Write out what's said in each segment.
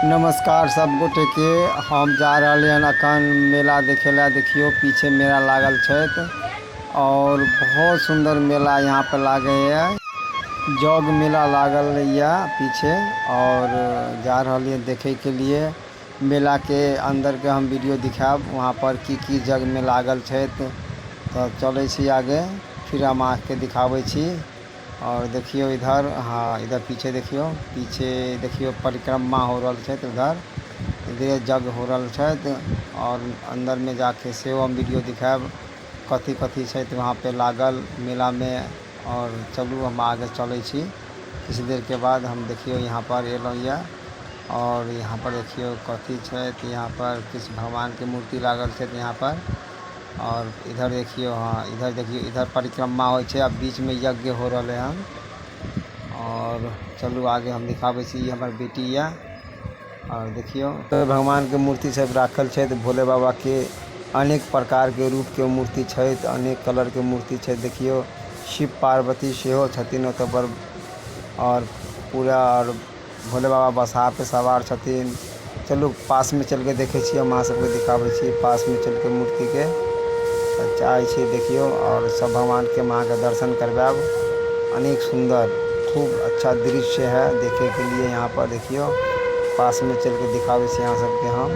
नमस्कार सब गोटे के। हम जा रहलियै हन अखन मेला देखे ला। देखियो पीछे मेला लागल छै और बहुत सुंदर मेला यहाँ पे लागे है। जग मेला लागल या पीछे और जा रहलियै देखे के लिए। मेला के अंदर के हम वीडियो दिखायब, वहाँ पर की की जग में लागल छै। तो चले छी आगे, फिर हम आके दिखाबै छी। और देखियो इधर, हाँ इधर पीछे देखियो, पीछे देखियो परिक्रमा हो रहल छै। उधर इधरे जग हो रहल छै और अंदर में जाके सेहो हम वीडियो दिखायब कथी कथी छै वहाँ पे लागल मेला में। और चलू हम आगे चलै छी। किछु देर के बाद हम देखियो यहाँ पर एलहुँ ये और यहाँ पर देखियो कथी छै। यहाँ पर किछु भगवान के मूर्ति लागल छै यहाँ पर। और इधर देखियो, हाँ इधर देखियो, इधर परिक्रमा होय छै आ बीच में यज्ञ हो रहले हन। और चलू आगे हम दिखाबै छी। ई हमर बेटी ये और देखियो तो भगवान के मूर्ति सब राखल छै। तो भोले बाबा के अनेक प्रकार के रूप के मूर्ति छै, तो अनेक कलर के मूर्ति छै। देखियो शिव पार्वती सेहो छथिन ओतऽ पर और पूरा। और भोले बाबा बसहा पे सवार छथिन। चलू पास में चल के देखे छी, हम अहाँ सबके दिखाबै छी पास में चल के मूर्ति के। चाहे छी देखियो और सब भगवान के हम अहाँके दर्शन करवायब। अनेक सुंदर खूब अच्छा दृश्य है देखे के लिए। यहाँ पर देखियो पास में चल के दिखाबै छी अहाँ सबके हम।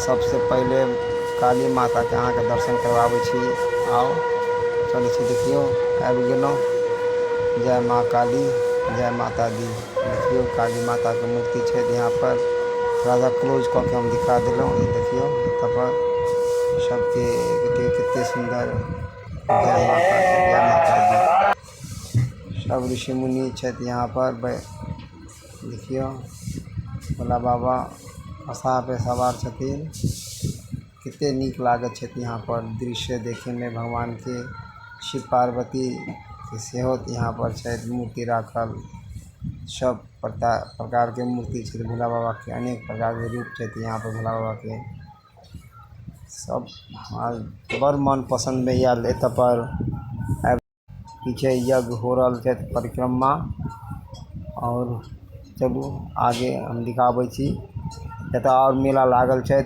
सबसे पहिले काली माता के अहाँके दर्शन करवाबै छी। आउ चलै छी, देखियो आबि गेलहुँ। जय माँ काली, जय माता दी। देखियो काली माता के मूर्ति छै यहाँ पर। थोड़ा सा क्लोज कऽ के हम दिखा देलहुँ। ई देखियो एतऽ पर सबके देखियो कते सुंदर। जय माँ काली, जय माता दी। सब ऋषि मुनि छथि यहाँ पर। देखियो भोला बाबा बसहा पे सवार छथिन। कते नीक लागै छथि यहाँ पर दृश्य देखे में भगवान के। शिव पार्वती के सेहो यहाँ पर छथि मूर्ति राखल। सब प्रकार के मूर्ति छै भोला बाबा के। अनेक प्रकार के रूप छथि यहाँ पर भोला बाबा के। सब बड़ मन पसंद में आयल एतऽ पर। पीछे यज्ञ हो रहल छै परिक्रमा। और चलू आगे हम दिखाबै छी। एतऽ और मेला लागल छै।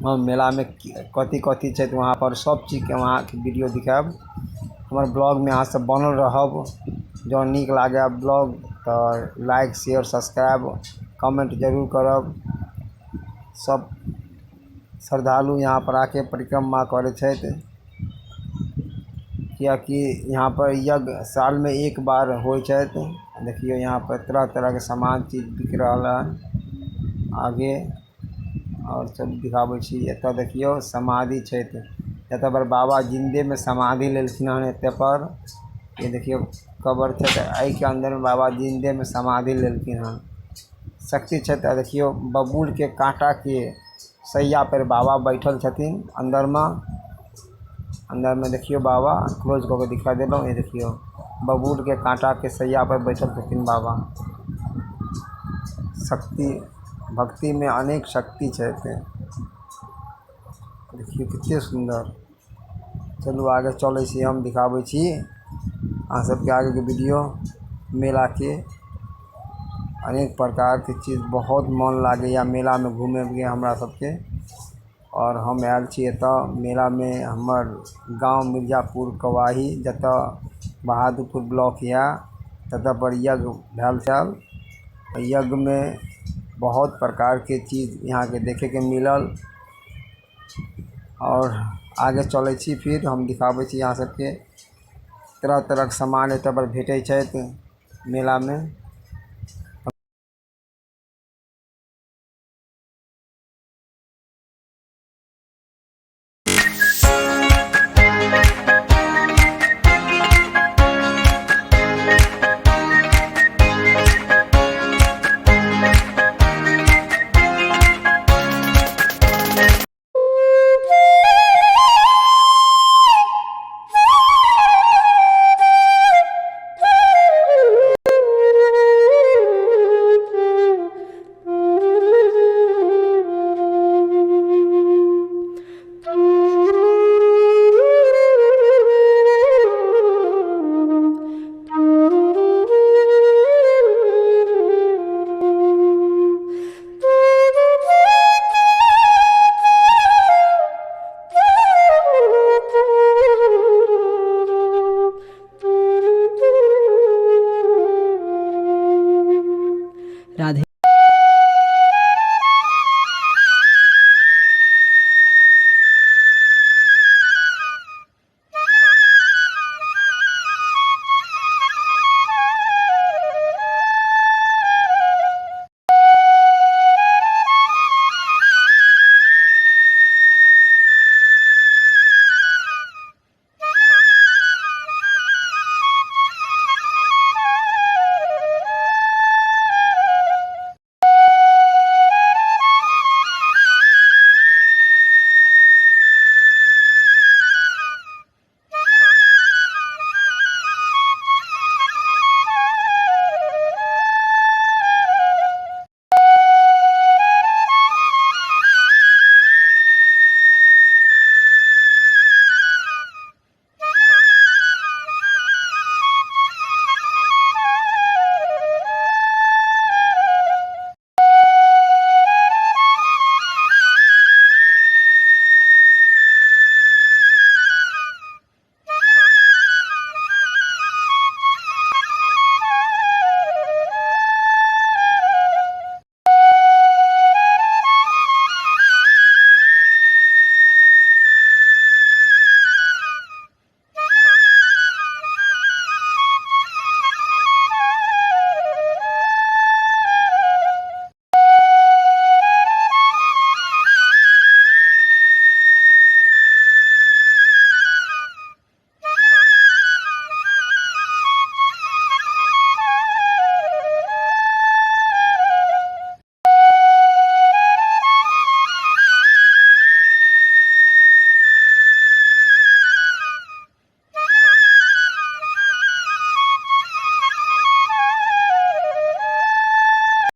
और मेला में कथी कथी छै वहाँ पर सब चीज के वहाँ के वीडियो दिखायब। हमर ब्लॉग में अहाँ सब बनल रहब। जँ नीक लागे ब्लॉग तऽ लाइक शेयर सब्सक्राइब कमेंट जरूर करब। सब श्रद्धालु यहाँ पर आके परिक्रमा करै छथि, कियाकि यहाँ पर यज्ञ साल में एक बार होइ छै। देखियो यहाँ पर तरह तरह के सामान चीज बिक रहल हन आगे। और सब दिखाबै छी। एतऽ देखियो समाधि छै। एतऽ पर बाबा जिंदे में समाधि लेलखिन हन। एतऽ पर ये देखियो कबर छै, एहि के अंदर में बाबा जिंदे में समाधि लेलखिन हन। शक्ति छै। देखियो बबूल के कांटा के सैया पर बाबा बैठल छथिन अंदर में। अंदर में देखियो बाबा क्लोज कऽ के दिखा देलहुँ। ये देखियो बबूल के कांटा के सैया पर बैठल छथिन बाबा। शक्ति भक्ति में अनेक शक्ति छै। देखियो कते सुंदर। चलू आगे चलै छी, हम दिखाबै छी अहाँ सबके आगे के वीडियो मेला के। अनेक प्रकार के चीज, बहुत मन लागैया मेला में घूमे के हमरा सबके। और हम आयल छी एतऽ मेला में। हमर गांव मिर्जापुर कवाही, जतऽ बहादुरपुर ब्लॉक यऽ, ततऽ पर यज्ञ भेल छल। यज्ञ में बहुत प्रकार के चीज यहाँ के देखे के मिलल। और आगे चलै छी, फिर हम दिखाबै छी अहाँ सबके। तरह तरह के सामान एतऽ पर भेटै छथि मेला में।